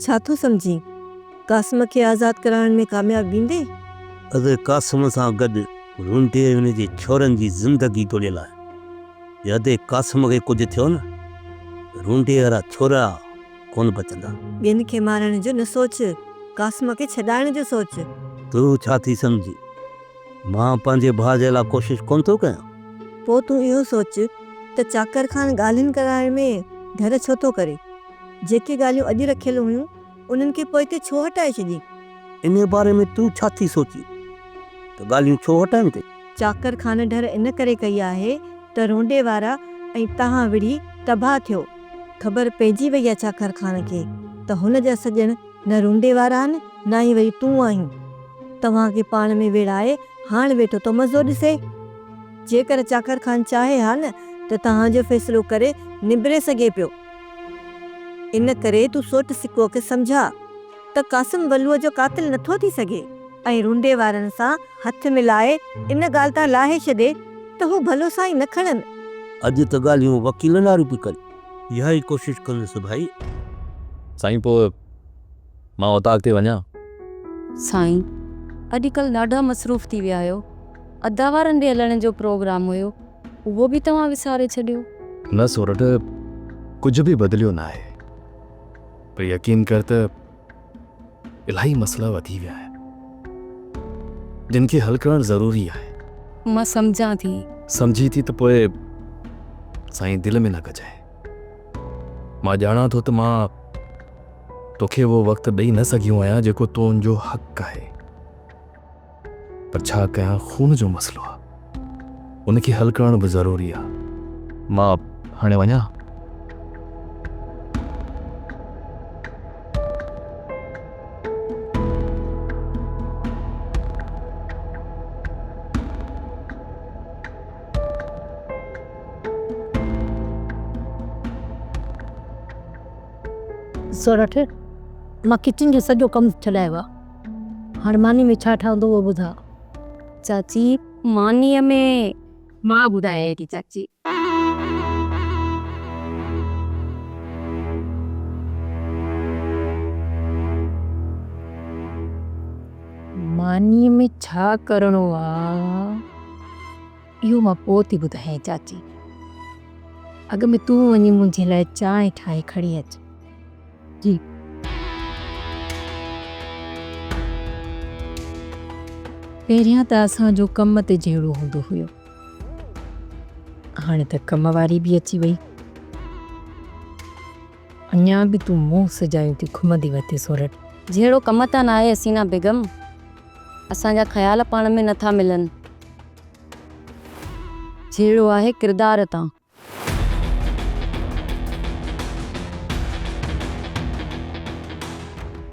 ڇا ٿو سمجهين؟ قاسم کي آزاد ڪرائڻ ۾ ڪامياب ويندين؟ ادي قاسم سان گڏ رونڊي ۽ ان جي ڇورن جي زندگي جڙيل آهي. جي ادي قاسم کي ڪجهه ٿيو نه ته رونڊي وارا ڇورا ڪونه بچندا. ٻين کي مارڻ جو نه سوچ، قاسم کي ڇڏائڻ جو سوچ. تون ڇا ٿي سمجهين؟ مان پنهنجي ڀاء جي لاء ڪوشش ڪونه ٿو ڪيان؟ پوء تون اهو سوچ ته چاڪر خان ڳالهين ڪرائڻ ۾ ڍر ڇو ٿو ڪري؟ جيڪي ڳالهيون اڄ رکيل هيون، انهن کي پوئتي ڇو هٽائي ڇڏيئي؟ انهيء باري ۾ تون ڇا ٿي سوچين ته ڳالهيون ڇو هٽايون اٿئي؟ چاڪر خان ڍر ان ڪري ڪئي آهي ته رونڊي وارا ۽ توهان وڙهي تباهه ٿيو. خبر پئجي وئي آ چاڪر خان کي ته هن جا سڄڻ نه رونڊي وارا آهن نه ئي وري تون آهين. توهان کي پاڻ ۾ ويڙهائي هاڻ ويٺو ٿو مزو ڏسي. جيڪر چاڪر خان چاهي ها نه ته توهان جو فيصلو ڪري نبري سگهي پيو. ان ڪري تون سوٽ سڪوء کي سمجهاء ته قاسم ولوء جو قاتل نٿو ٿي سگهي ۽ رونڊي وارن سان هٿ ملائي ان ڳالهه تان لاهي ڇڏي ته هو ڀلو سائين نه کڻن. اڄ ته ڳالهيون وڪيلن واريون پئي ڪرين. اها ئي ڪوشش ڪندس ڀائي. سائين پوء مان اوطاق تي وڃان؟ سائين اڄڪلهه ڏاڍا مصروف ٿي ويا آهيو. ادا وارن ڏي هلڻ جو پروگرام هيو اهو به توهان وساري ڇڏيو. نه سورٺ ڪجهه به بدليو ناهي پر يقين ڪر ته الاهي مسئلا وڌي ويا آهن جن کي حل ڪرڻ ضروري آهي. مان سمجهان ٿي. سمجهين ٿي ته پوء سائين دل ۾ نه ڪجانء. مان ڄاڻان ٿو ته مان توکي اهو وقت ڏئي نه سگهيو آهيان جيڪو تنهنجو حق آهي. پر ڇا ڪيان خون جو مسئلو آ ان کي حل ڪرڻ به ضروري آ. مان هاڻي وڃان؟ سورٺ، مان ڪچن جو سڄو ڪم ڇڏايو آ. هاڻ ماني ۾ ڇا ٺهندو اهو ٻڌاء. چاچي، مانيء ۾. مان ٻڌايانء ٿي چاچي. مانيء ۾ ڇا ڪرڻو آ، اهو مان پوء ٿي ٻڌايانء چاچي. اڳ ۾ تون وڃي منهنجي لاء چانهه ٺاهي کڻي اچ. جي. پهريان ته اسان جو ڪم تي جهيڙو هوندو هيو. هاڻي ته ڪم واري به اچي وئي. اڃا به تون منهن سجايون ٿي گهمندي وتين سورٺ. جهيڙو ڪم تان ناهي حسينا بيگم. اسان جا خيال پاڻ ۾ نٿا ملن. جهيڙو آهي ڪردار تان.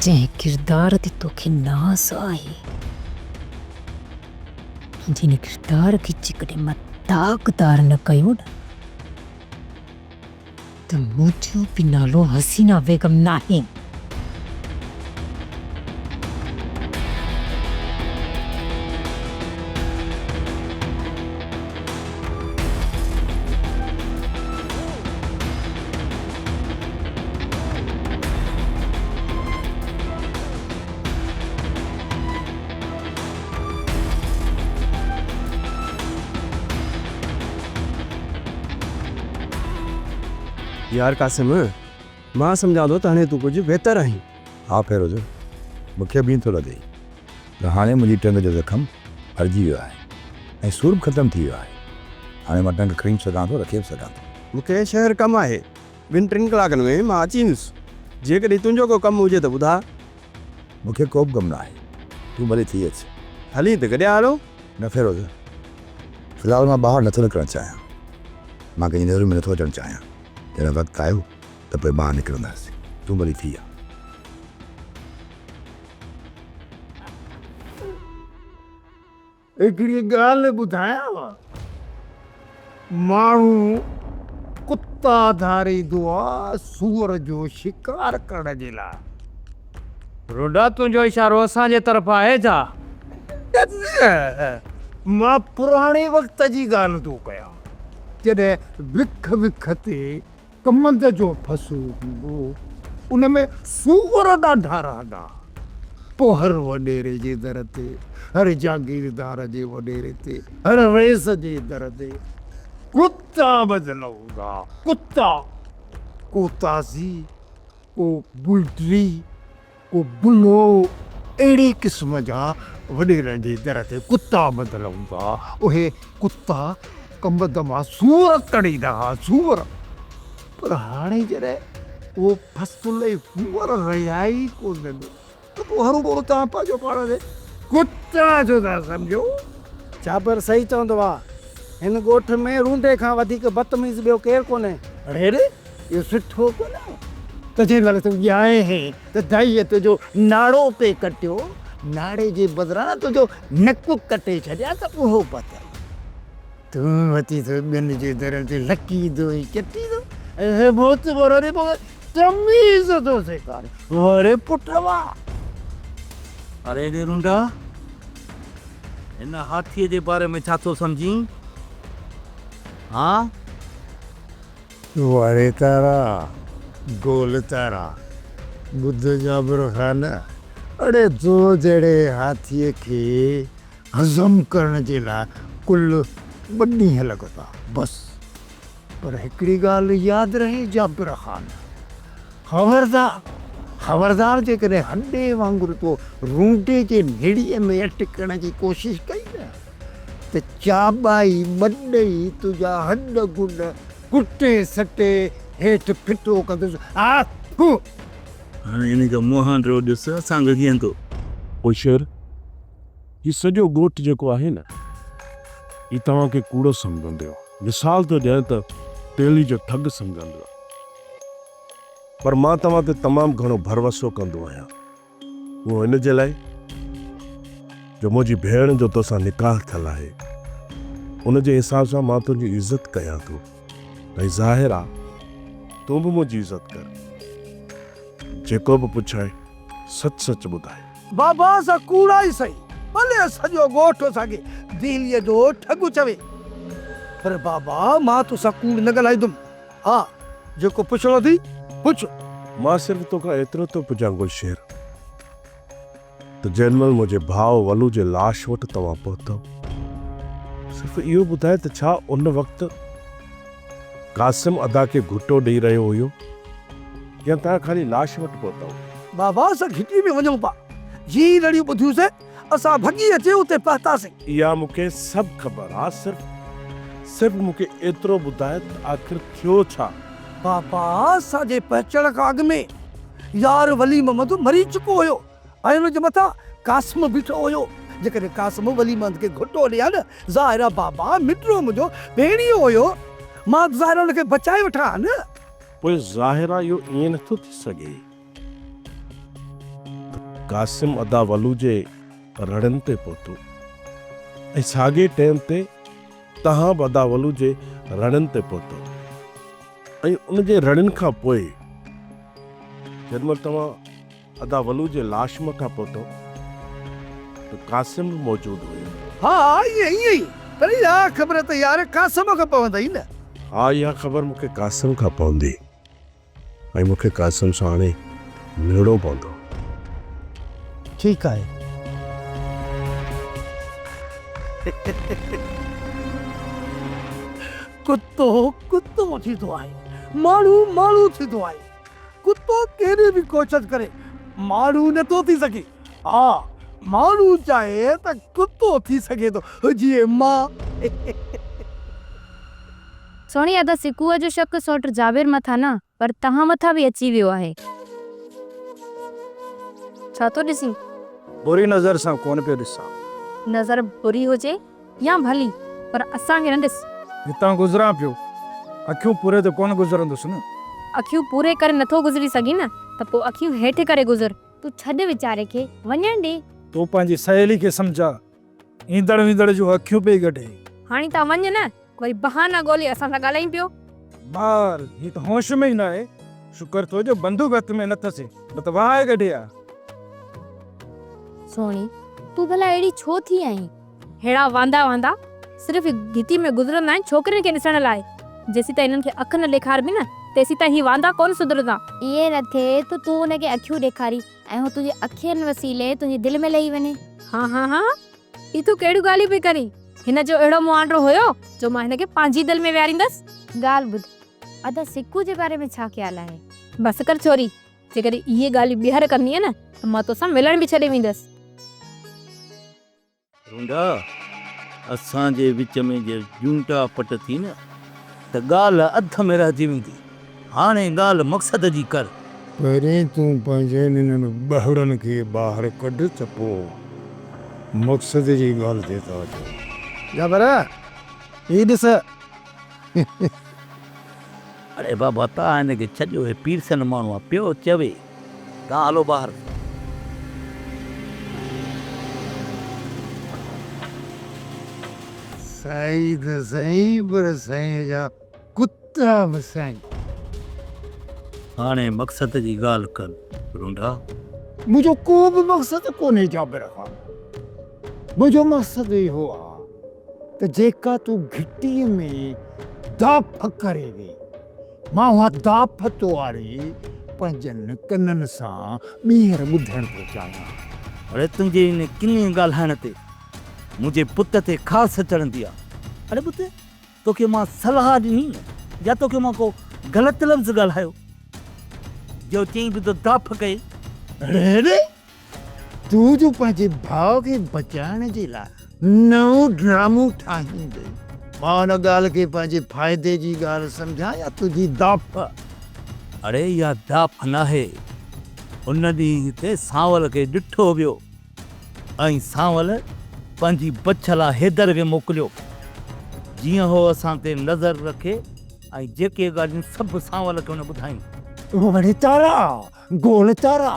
جنهن ڪردار تي توکي ناز آهي، تنهنجي ان ڪردار کي جيڪڏهن مان داغدار نه ڪيو نه ته منهنجو به نالو حسينه بيگم ناهي. يار قاسم! مان سمجهان ٿو ته هاڻي تون ڪجهه بهتر آهين. ها فيروز، مون کي به ائين ٿو لڳي ته هاڻي منهنجي ٽنگ جو زخم ڀرجي ويو آهي ۽ سور به ختم ٿي ويو آهي. هاڻي مان ٽنگ کڻي به سگهان ٿو رکي به سگهان ٿو. مون کي شهر ڪم آهي. ٻن ٽن ڪلاڪن ۾ مان اچي ويندس. جيڪڏهن تنهنجو ڪو ڪم هجي ته ٻڌاء. مون کي ڪو به ڪم نه آهي. تون ڀلي ٿي اچ. هلين ته گڏيا هلون. نه فيروز، في الحال مان ٻاهر نٿو نڪرڻ چاهيان. مان ڪنهن جي نظرن ۾ نٿو اچڻ چاهيان. جڏهن وقت آيو ته پوء ٻاهر نڪرنداسين. تون ڀلي ٿي آ. هڪڙي ڳالهه ٻڌايانو، ماڻهو ڪتا ڌاريندو آ سوئر جو شڪار ڪرڻ جي لاء. رڍا تنهنجو اشارو اسان جي طرف آهي ڇا؟ نه، مان پراڻي وقت جي ڳالهه ٿو ڪيان، جڏهن وک وک تي ڪمند جو فصل هوندو هو. ان ۾ سوئر ڏاڍا رهندا. پوء هر وڏيري جي در تي، هر جاگيردار جي وڏيري تي، هر رئيس جي در تي ڪتا ٻڌل هوندا، ڪتا! ڪو تازي، ڪو بلٽري، ڪو بلو، اهڙي قسم جا وڏيرن جي در تي ڪتا ٻڌل هوندا. اهي ڪتا ڪمند مان سوئر تڙيندا ها، سوئر! پر هاڻي جڏهن اهو فصل ۽ سوئر رهيا ئي ڪونهن ته پوء هروڀرو توهان پنهنجو پاڻ کي ڪتا ڇو ٿا سمجهو؟ جابر صحيح چوندو آ. هن ڳوٺ ۾ رونڊي کان وڌيڪ بدتميز ٻيو ڪير ڪونهي. اڙي ري اهو سٺو ڪونه ته جنهن مهل تون ڄائين هين ته دائيء تنهنجو ناڙو پئي ڪٽيو، ناڙي جي بدران تنهنجو نڪ ڪٽي ڇڏيان ته اهو بهتر. تون وتي ٿو ٻين جي درن تي لڪيندو ۽ چٽيندو ۽ هي معتبر وري مون کي تميز ٿو سيکاري. وري پٽ واهه! اڙي ڙي رونڊا! هن هاٿيء جي باري ۾ ڇا ٿو سمجهين؟ ها؟ واري تارا، گول تارا، ٻڌ جابر خان! اڙي تو جهڙي هاٿيء کي هضم ڪرڻ جي لاء ڪل ٻه ڏينهن لڳندا بس. پر هڪڙي ڳالهه ياد رهي جابر خان! خبردار! خبردار جيڪڏهن هڏي وانگر تو رونڊي جي نڙيء ۾ اٽڪڻ جي ڪوشش ڪئي نه ته چاٻائي ٻڏئي تنهنجا هڏ گڏ ڪٽي سٽي هيٺ ڦٽو ڪندس. آ ٿو! هاڻي هن جو مهانڊو ڏس اسان کي ڪيئن ٿو. پوء شير! هي سڄو ڳوٺ جيڪو آهي نه، هي توهان کي ڪوڙو سمجهندو آهي. مثال ٿو ڏيان ته تيلي جو ٺڳ سمجهندو آهي. پر مان توهان تي تمام گهڻو ڀروسو ڪندو آهيان. اهو ان جي لاء جو منهنجي ڀيڻ جو توسان نڪاح ٿيل آهي. ان جي حساب سان مان تنهنجي عزت ڪيان ٿو ۽ ظاهر آ تون به منهنجي عزت ڪر. جيڪو به پڇائي سچ سچ ٻڌاء. بابا اسان ڪوڙا ئي سهي، ڀلي سڄو ڳوٺ اسان کي دهليء جو ٺڳ چوي، پر بابا مان توسان ڪوڙ نه ڳالهائيندم. ها جيڪو پڇڻو اٿئي پڇ. مان صرف توکان ايترو ٿو پڇان گلشير ته جنهن مهل منهنجي ڀاء ولو جي لاش وٽ توهان پهتؤ، صرف اهو ٻڌاء ته ڇا ان وقت قاسم ادا کي گهٽو ڏئي رهيو هيو يا توهان خالي لاش وٽ پهتؤ؟ بابا اسان گهٽي ۾ وڃون پيا، جيئن ئي رڙيون ٻڌيونسين اسان ڀڳي اچي اتي پهتاسين. اها مون کي سڀ خبر آ، صرف صرف مون کي ايترو ٻڌاء ته آخر ٿيو ڇا؟ بابا اسان جي پهچڻ کان اڳ ۾ يار ولي محمد مري چڪو هيو ۽ ان جي مٿان قاسم بيٺو هيو. جيڪڏهن قاسم ولي محمد کي گهٽو ڏئي ها نه، ظاهر آ بابا مٽرو منهنجو ڀيڻيو هيو، مان ته ظاهر آ ان کي بچائي وٺان ها نه. پوء ظاهر آ اهو ائين نٿو ٿي سگهي ته قاسم ادا ولو جي رڙين تي پهتو ۽ ساڳئي ٽيم تي توهان به ادا ولو جي رڙين تي پهتو ۽ ان جي رڙين کان پوء جيڏي مهل توهان ادا ولو جي لاش مٿان پهتو ته قاسم به موجود هيو. ها ائين ائين ئي پر اها خبر ته يار قاسم کان پوندئي نه. ها اها خبر مون کي قاسم کان پوندي ۽ مون کي قاسم سان هاڻي ملڻو پوندو. ٺيڪ آهي. ڪتو ڪتو ٿيندو آهي، ماڻهو ماڻهو ٿيندو آهي. ڪتو ڪيڏي به ڪوشش ڪري ماڻهو نه ٿو ٿي سگهي. ها ماڻهو چاهي ته ڪتو ٿي سگهي ٿو جيئن مان. سهڻي ادا سڪوء جو شڪ سئوٽ جابر مٿان نه پر توهان مٿان به اچي ويو آهي. ڇا ٿو ڏسين؟ بري نظر سان ڪونه پيو ڏسان. نظر بري هجي يا ڀلي پر اسان کي نه ڏس. هتان گذران پيو. اکيون پوري ته ڪونه گذرندس نه. اکيون پوري ڪري نٿو گذري سگهين نه ته پوء اکيون هيٺ ڪري گذر. تون ڇڏ ويچاري کي وڃڻ ڏي. تون پنهنجي سهيلي کي سمجهاء. ايندڙ ويندڙ جون اکيون پئي ڳڍي. هاڻي تان وڃ نه، وري بهانا ڳولي اسان سان ڳالهائين پيو. ٻار، هي ته هوش ۾ ئي ناهي. شڪر ٿيو جو بندوق هٿ ۾ نه اٿس، نه ته وهائي ڪڍي ها. سهڻي، تون ڀلا اهڙي ڇو ٿي آهين؟ ههڙا واندا واندا صرف گهٽي ۾ گذرندا آهن ڇوڪرين کي ڏسڻ لاء. جيسيتائين هنن کي اک نه ڏيکاربي نه، تيسيتائين هي واندا ڪونه سڌرندا. ائين نه ٿئي ته تون هن کي اکيون ڏيکارين ۽ هو تنهنجي اکين وسيلي تنهنجي دل ۾ لهي وڃي. ها ها ها هي تون ڪهڙيون ڳالهيون پئي ڪرين؟ هن جو اهڙو مهانڊو هيو جو مان هن کي پنهنجي دل ۾ ويهاريندس. ڳالهه ٻڌ، ادا سڪو جي باري ۾ ڇا خيال آهي؟ بس ڪر ڇوري، جيڪڏهن اهي ڳالهيون ٻيهر ڪندينء نه ته مان توسان ملڻ به ڇڏي ويندس. رونڊا، اسان جي وچ ۾ جي جونٽا پٽ ٿي نه ته ڳالهه اڌ ۾ رهجي ويندي. هاڻي ڳالهه مقصد جي ڪر. پهرين تون پنهنجن انهن ٻهڙن کي ٻاهر ڪڍ ته پوء مقصد جي ڳالهه تي ٿا اچون. جابر، هي ڏس. اڙي بابا تان هن کي ڇڏيو هي پيرسن ماڻهو آ پيو چوي تان هلو ٻاهر. سائين ته سائين پر سائين جا ڪتا به سائين. هاڻي مقصد جي ڳالهه ڪر رونڊا. منهنجو ڪو به مقصد ڪونهي جابر خان. منهنجو مقصد اهو آ ته جيڪا تون گهٽيء ۾ داڦ ڪري وئين، مان اها داڦ تو واري پنهنجن ڪنن سان ٻيهر ٻڌڻ ٿو چاهيان. اڙي تنهنجي ان ڪني ڳالهائڻ تي منهنجي بت تي خارس چڙهندي آ. اڙي بت، توکي مان صلاح ڏني يا توکي مان ڪو غلط لفظ ڳالهايو جو چئين به ته داڦ ڪئي. اڙي تون جو پنهنجي ڀاء کي بچائڻ جي لاء نئون ڊرامو ٺاهيندين. مان ان ڳالهه کي پنهنجي فائدي جي ڳالهه سمجهان يا تنهنجي داڦ؟ اڙي اها داڦ ناهي. ان ڏينهن هتي سانول کي ڏٺو ويو ۽ سانول پنهنجي بڇ لاء حيدر کي موڪليو، جيئن هو اسان تي نظر رکي ۽ جيڪي ڳالهيون سڀ سانول کي هن ٻڌايون. وڙي تارا! گول تارا!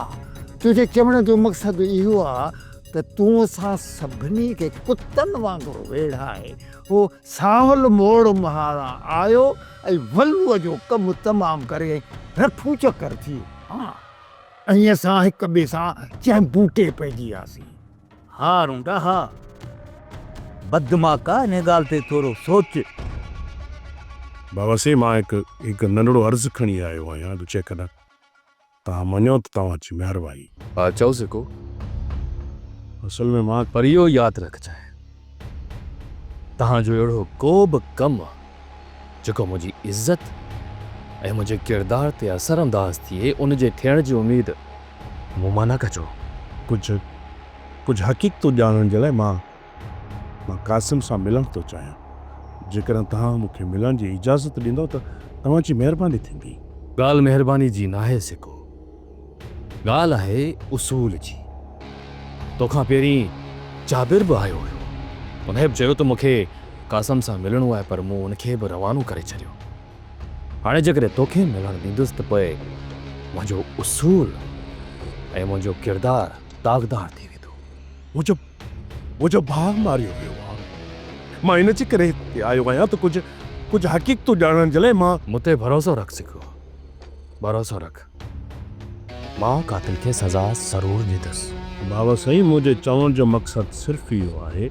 تنهنجي چوڻ جو مقصد اهو آ ته تون اسان سڀني کي ڪتن وانگر ويڙهائي هو سانول موڙ مهاران آيو ۽ ولوء جو ڪم تمام ڪري ۽ رڦو چڪر ٿي ها ۽ اسان هڪ ٻئي سان چهنبوٽي پئجي وياسين. ها رونڊا ها. بدمعاڪا انهي ڳالهه تي ٿورو سوچ. بابا سائين مان هڪ هڪ ننڍڙو عرض کڻي آيو آهيان جيڪڏهن توهان مڃو ته توهان جي مهرباني. ها چئو سڪو. اصل ۾ مان. پر اهو ياد رکجانء توهان جو اهڙو ڪو به ڪم جيڪو منهنجي عزت ۽ منهنجي ڪردار تي اثر انداز ٿئي ان جي ٿيڻ جي اميد مون مان نه ڪجو. ڪجهه ڪجهه حقيقتون ڄاڻڻ جي لاء مان مان قاسم سان ملڻ ٿو چاهيان. جيڪڏهن توهان مون کي ملڻ جي اجازت ڏيندؤ ته توهان جي مهرباني ٿيندي. ڳالهه مهرباني جي ناهي سڪو. ڳالهه آهي اصول جي. توکان پهرين جابر به آيو هيو. انهيء به چيو ته مون کي قاسم سان ملڻو آهي پر مون ان کي به روانو ڪري ڇڏيو. هاڻي جيڪڏهن توکي ملڻ ڏيندس ته پوء منهنجو اصول ۽ منهنجو ڪردار داغدار ٿي ويندو. منهنجو منهنجو ڀاء ماريو ويو آ. مان ان جي ڪري هتي آيو آهيان ته ڪجهه ڪجهه حقيقتون ڄاڻڻ جي لاء مان. مون تي ڀروسو رک سکو، ڀروسو رک. مان قاتل کي سزا ضرور ڏيندس. بابا سائين منهنجي چوڻ جو مقصد صرف اهو آهي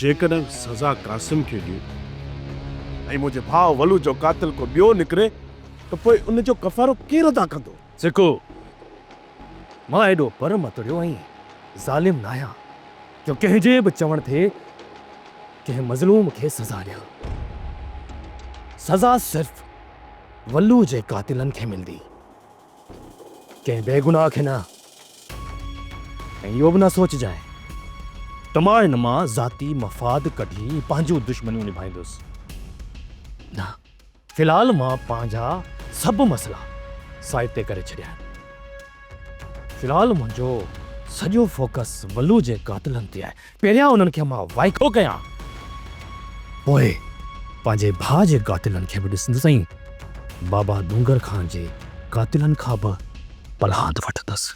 جيڪڏهن سزا قاسم کي ڏيون ۽ منهنجي ڀاء ولو جو قاتل ڪو ٻيو نڪري ته پوء ان جو ڪفارو ڪير ادا ڪندو؟ سکو، مان ايڏو پر متڙيو ۽ ظالم ناهيان جو ڪنهن جي به چوڻ تي ڪنهن مظلوم کي سزا ڏيان. سزا صرف ولو جي قاتلن کي ملندي، ڪنهن بيگناهه کي نه. ۽ اهو به نه سوچجانء ته مان ان مان ذاتي مفاد ڪڍي پنهنجون دشمنيون نڀائيندس. نه. في الحال مان پنهنجا سڀ مسئلا سائيڊ تي ڪري ڇڏيا آهن. في الحال منهنجو سڄو فوڪس ولو جي قاتلن تي آهي. پهريان انهن کي مان وائکو ڪيان، پوء پنهنجي ڀاء جي قاتلن کي به ڏسندس ۽ بابا ڏونگر خان جي قاتلن کان به پلاند وٺندس.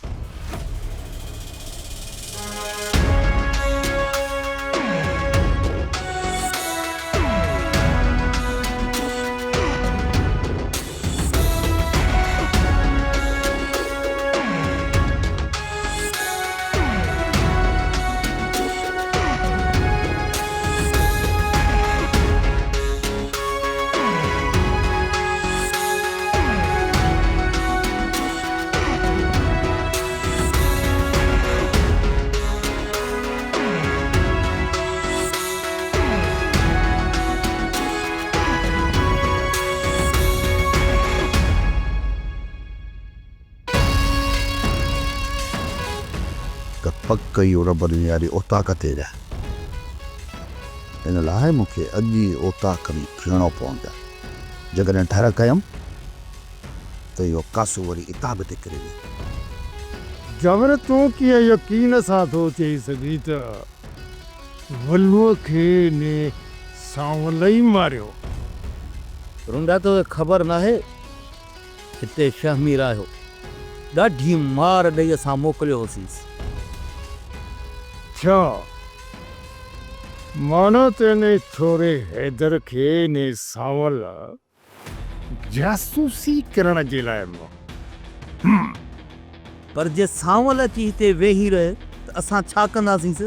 پڪ اهو ربڏني واري اوطاق تي رهيا. ان لاء مون کي اڄ ئي اوطاق ۾ ڦرڻو پوندو. جيڪڏهن ڍر ڪيم ته اهو ڪاسو وري اتان به نڪري ويندو. جبر تون ڪيئن يقين سان ٿو چئي سگهين ته ولوء کي انهي سانول ئي ماريو؟ رنڊا توکي خبر ناهي هتي شهمير آيو. ڏاڍي مار ڏئي اسان موڪليو هوسينس. ڇا معنيٰ ته انهي ڇوري حيدر کي انهي سانول جاسوسي ڪرڻ جي لاء هم. پر جي سانول اچي هتي ويهي رهي ته اسان ڇا ڪنداسينس؟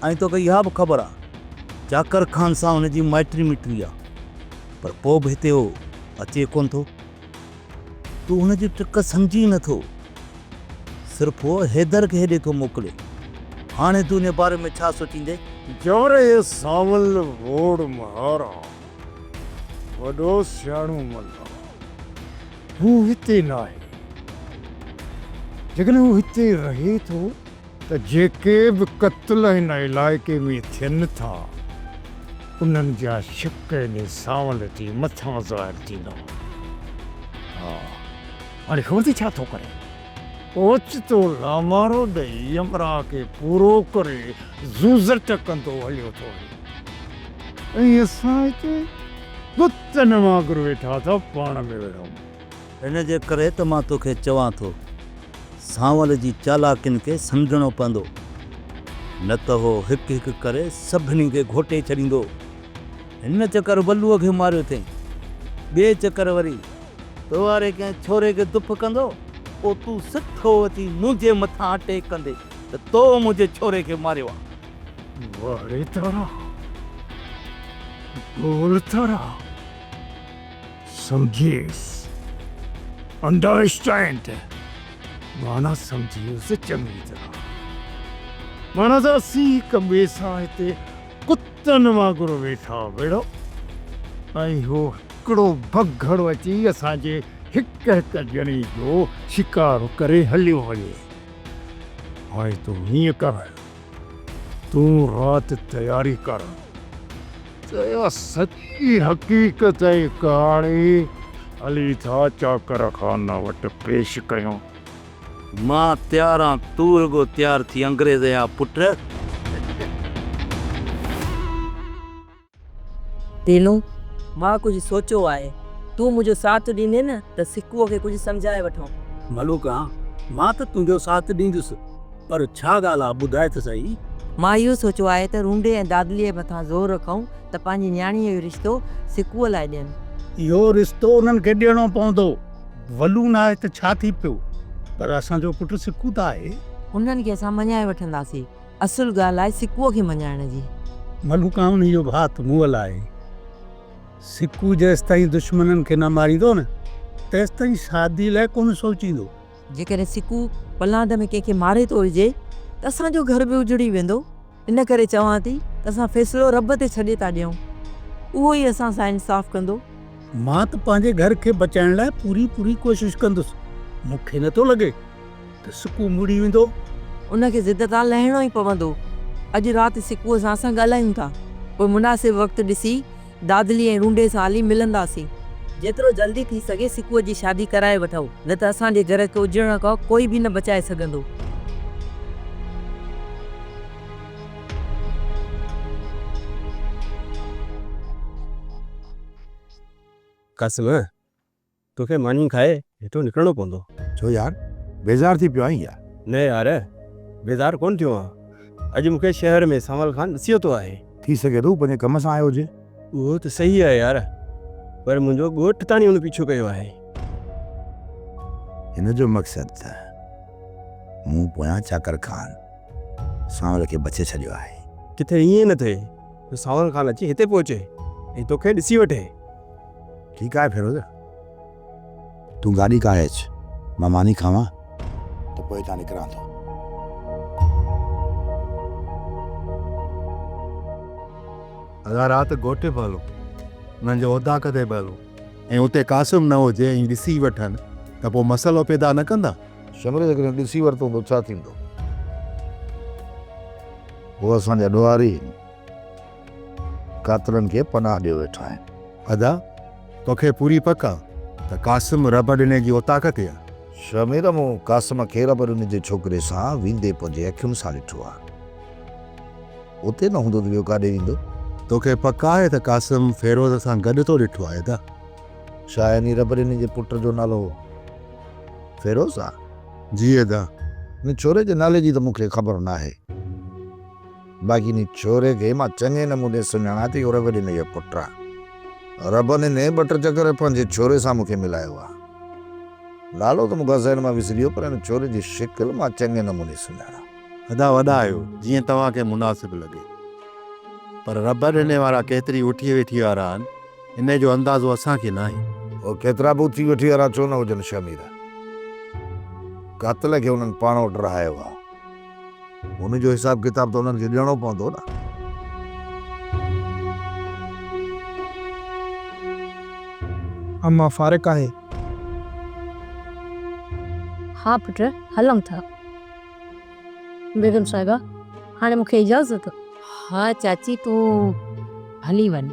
۽ توکي اها به خبر آ چاڪر خان سان هن جي مائٽري مٽري آ. پر پوء به هتي هو اچي ڪونه ٿو. تون هن جي ٽرڪ سمجهين نه ٿو. صرف هو حيدر کي هيڏي ٿو موڪلي. هاڻي تون ان باري ۾ ڇا سوچيندين؟ جبر هي سانول ووڙ مهارا وڏو سياڻو ملاح هو هتي ناهي. جيڪڏهن هو هتي رهي ٿو ته جيڪي به قتل هن علائقي ۾ ٿين ٿا، انهن جا شڪ انهي سانول جي مٿان ظاهر ٿيندا. ها، هاڻي خبر اٿئي ڇا ٿو ڪري؟ اوچتو لامارو ڏئي همراهه کي پورو ڪري زوزٽ ڪندو هليو ٿو وڃي ۽ اسان هتي ڪتن وانگر ويٺا ٿا پاڻ ۾ وڙهون. ان جي ڪري ته مان توکي چوان ٿو، سانول جي چالاڪين کي سمجهڻو پوندو، نه ته هو هڪ هڪ ڪري سڀني کي گهوٽي ڇڏيندو. هن چڪر ولوء کي ماريو اٿئين، ٻئي چڪر وري تو واري ڪنهن ڇوري کي دڦ ڪندو، پوء تون سڌو اچي منهنجي مٿان اٽيڪ ڪندين ته تو منهنجي ڇوري کي ماريو آ. واهه ري تارا، گول تارا. سمجهيس، انڊراسٽينڊ، معنيٰ سمجهيس چڱي طرح. معنيٰ ته اسين هڪ ٻئي سان هتي ڪتن وانگر ويٺا وڙهون ۽ هو هڪڙو بگهڙ اچي اسان جي هڪ هڪ ڄڻي جو شڪار ڪري هليو وڃي. هاڻي تون هيئن ڪر، تون رات تياري ڪر. ته اها سڄي حقيقت ۽ ڪهاڻي هلي ٿا چاڪر خان وٽ پيش ڪيون. مان تيار آن تون رڳو تيار ٿي انگريز جا پٽ. دينو، مان ڪجهه سوچيو آهي. تون منهنجو ساٿ ڏيندين نه ته سڪوء کي ڪجهه سمجهائي وٺون. ملوڪا، مان ته تنهنجو ساٿ ڏيندس، پر ڇا ڳالهه آ ٻڌاء ته سهي. مان اهو سوچيو آهي ته رونڊي ۽ دادليء مٿان زور رکون ته پنهنجي نياڻيء جو رشتو سڪوء لاء ڏين. اهو رشتو انهن کي ڏيڻو پوندو. ولو نه آهي ته ڇا ٿي پيو، پر اسان جو پٽ سڪو ته آهي. انهن کي اسان مڃائي وٺنداسين. اصل ڳالهه آهي سڪوء کي مڃائڻ جي. ملوڪا انهي جو ڀات مئل آهي. سڪو جيستائين دشمنن کي نه ماريندو نه، تيستائين شادي لاء ڪونه سوچيندو. جيڪڏهن سڪو پلاند ۾ ڪنهن کي ماري ٿو وجهي ته اسان جو گهر به اجڙي ويندو. ان ڪري چوان ٿي ته اسان فيصلو رب تي ڇڏي ٿا ڏيون. اهو ئي اسان سان انصاف ڪندو. مان ته پنهنجي گهر کي بچائڻ لاء پوري پوري ڪوشش ڪندس. مون کي نه ٿو لڳي ته سڪو مڙي ويندو. ان کي ضد تان لهڻو ئي پوندو. اڄ رات سڪوء سان اسان ڳالهايون ٿا. پوء مناسب وقت ڏسي دادلي ۽ رونڊي سان هلي ملنداسين. جيترو جلدي ٿي سگهي سڪوء جي شادي ڪرائي وٺو، نه ته اسان جي گهر کي اجڙڻ کان ڪوئي به نه بچائي سگهندو. قاسم، توکي ماني کائي هتو نڪرڻو پوندو. ڇو يار، بيزار ٿي پيو آهين يا؟ نه يار، بيزار ڪونه ٿيو آهيان. اڄ مون کي شهر ۾ سانول خان ڏسي ورتو آهي. ٿي سگهي ٿو هو پنهنجي ڪم سان آيو هجي. اهو ته صحيح آهي يار، پر منهنجو ڳوٺ تاڻي هن پيڇو ڪيو آهي. هن جو مقصد ته مون پويان چاڪر خان سانول کي بچي ڇڏيو آهي. ڪٿي ائين نه ٿئي جو سانول خان اچي هتي پهچي ۽ توکي ڏسي وٺي. ٺيڪ آهي فيروز، تون گاڏي ڪاهي اچ، مان ماني کاوان ته پوء هتان نڪران ٿو. ادا رات گهوٽ به هلون، انهن جي اوطاق تي به هلون ۽ اتي قاسم نه هجي ۽ ڏسي وٺن ته پوء مسئلو پيدا نه ڪندا؟ شمري جيڪڏهن ڏسي ورتو ته ڇا ٿيندو؟ هو اسان جا ڏوهاري آهن. قاتلن کي پناهه ڏيو ويٺا آهن. ادا، توکي پوري پڪ آ ته قاسم رب ڏني جي اوطاق تي آ؟ شهمير، مون قاسم کي رب ڏني جي ڇوڪري سان ويندي پنهنجي اکين سان ڏٺو آ. اتي نه هوندو ته ٻيو ڪاڏي ويندو؟ توکي پڪ آهي ته قاسم فيروز سان گڏ تو ڏٺو آهي ادا؟ ڇا يعني رب ڏني جي پٽ جو نالو فيروز آ؟ جي ادا. ان ڇوري جي نالي جي ته مون کي خبر ناهي. باقي انهي ڇوري کي مان چڱي نموني سڃاڻان ته اهو رب ڏني جو پٽ آ. رب ڏني ٻه ٽي چڪر پنهنجي ڇوري سان مون کي ملايو آ. نالو ته مون کان ذهن مان وسري ويو پر ان ڇوري جي شڪل مان چڱي نموني سڃاڻان. ادا وڏا آهيو جيئن توهان کي مناسب لڳي. پر رب ڏني وارا ڪيتري اٺي ويٺي وارا آهن انهي جو اندازو اسان کي ناهي. هو ڪيترا به اٿي ويٺي وارا ڇو نه هجن شهمير. قاتل کي انهن پاڻ وٽ رهايو آ. ان جو حساب ڪتاب ته انهن کي ڏيڻو پوندو نه. اما فارغ آهي. ها پٽ هلون ٿا. بيگم صاحبه هاڻي مون کي اجازت. ها چاچي تون هلي وڃ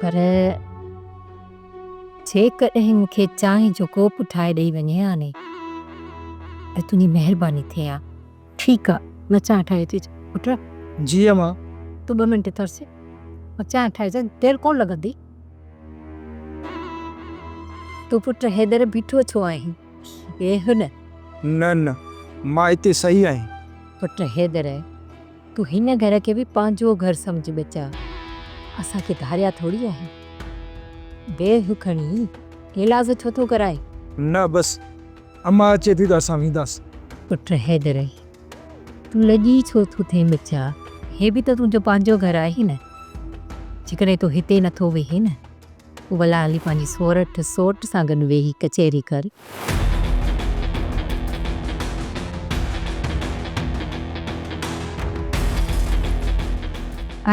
پر جيڪڏهن مون کي چانهه جو ڪوپ ٺاهي ڏئي وڃين ها ني ته تنهنجي مهرباني ٿئي ها. ٺيڪ آ مان چانهه ٺاهي ٿي اچان پٽ. جي امان. تون ٻه منٽ ترس مان چانهه ٺاهي اچان دير ڪونه لڳندي. تون پٽ حيدر بيٺو ڇو آهين ويهه نه. نه نه مان اتي صحيح آهين. پٽ حيدر تون هن گهر کي به پنهنجو گهر سمجهه ٻچا. اسان کي ڌاريا ٿوري آهن. ويهه کڻي ايلاز ڇو ٿو ڪرائين. نه بس امان اچي ٿي ته اسان وينداسين. پٽ حيدر تون لڄي ڇو ٿو ٿين ٻچا. هي به ته تنهنجو پنهنجو گهر آهي نه. جيڪڏهن تون هتي نٿو ويهين نه پوء ڀلا هلي پنهنجي سورٺ سوٽ سان گڏ ويهي ڪچهري ڪر.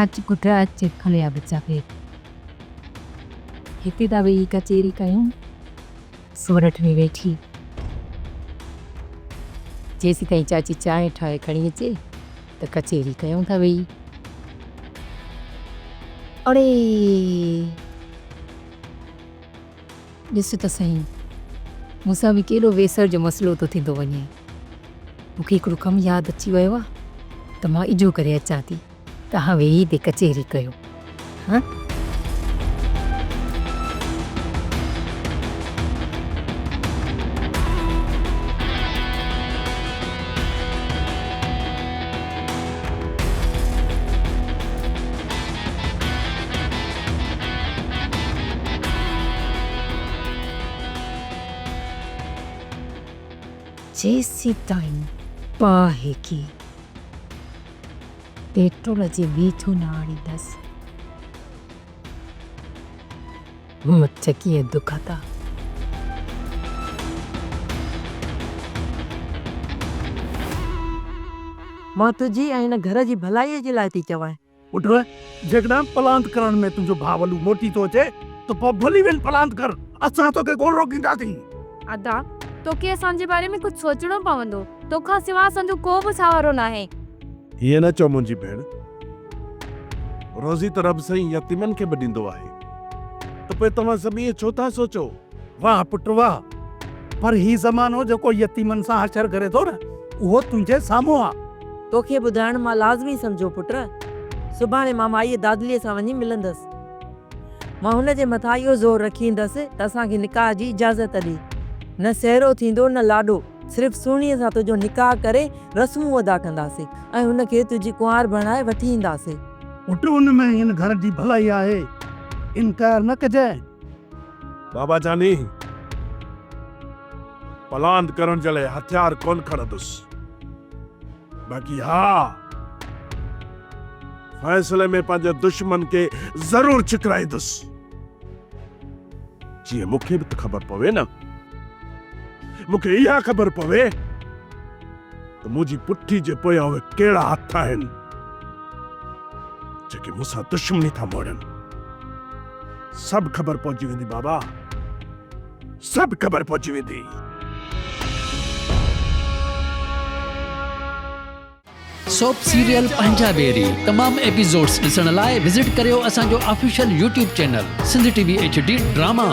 اچ پٽ اچ کليا ٻچا ويهه. هتي ٿا ويهي ڪچهري ڪيون. سورٺ ۾ ويٺي جيسيتائين چاچي چانهه ٺاهي کڻي اچي ته ڪچهري ڪيون ٿا ويهي. اڙي! ڏس ته سهي، مون سان به ڪيڏو ويسر جو مسئلو ٿو ٿيندو وڃي. مون کي هڪڙو ڪم ياد اچي ويو آ ته مان اجهو ڪري اچان ٿي. توهان ويهي هتي ڪچهري ڪيو. ها؟ جيسيتائين باهه کي پيٽرول جي ويجهو نه آڻيندس. مچ ڪيئن دکندا. مان تنهنجي ۽ هن گهر جي ڀلائيء جي لاء ٿي چوانء. پٽ، جيڪڏهن پلاند ڪرڻ ۾ تنهنجو ڀاء ولو موٽي ٿو اچي ته پوء ڀلي وڃ پلاند ڪر، اسان توکي ڪونه روڪينداسين. ادا، توکي اسان جي باري ۾ ڪجهه سوچڻو پوندو. توکان سواء اسان جو ڪو به سهارو ناهي. ائين نه چئو منهنجي ڀيڻ. روزي ته رب سائين يتيمن کي به ڏيندو آهي ته پوء توهان سڀ ائين ڇو ٿا سوچو؟ واهه پٽ واهه! پر هي زمانو جيڪو يتيمن سان حشر ڪري ٿو نه اهو تنهنجي سامهون آ. توکي ٻڌائڻ مان لازمي سمجهيو پٽ. سڀاڻي مان مائيء دادليء سان وڃي ملندس. مان هن جي مٿان اهو زور رکي ايندس ته اسان کي نڪاح جي اجازت ڏي. نه سهرو ٿيندو نه لاڏو. صرف سهڻيء سان تنهنجو نڪاح ڪري رسمون ادا ڪنداسين ۽ هن کي تنهنجي ڪنوار بڻائي وٺي اينداسين. پٽ ان ۾ هن گهر جي ڀلائي آهي، انڪار نه ڪجانء. بابا جاني، پلاند ڪرڻ جي لاء هٿيار ڪونه کڻندس، باقي ها فيصلي ۾ پنهنجي دشمن کي ضرور ڇڪرائيندس، جيئن مون کي به ته خبر پوي نه. مون کي اها خبر پوي ته منهنجي پٺي جي پويان اهي ڪهڙا هٿ آهن، جيڪي مون سان دشمني ٿا موڙين. سڀ خبر پهچي ويندي بابا، سڀ خبر پهچي ويندي. سوپ سيريل پنهنجا ويري تمام ايپيسوڊز ڏسڻ لاء وزٽ ڪريو اسان جو official YouTube channel Sindh T V H D drama.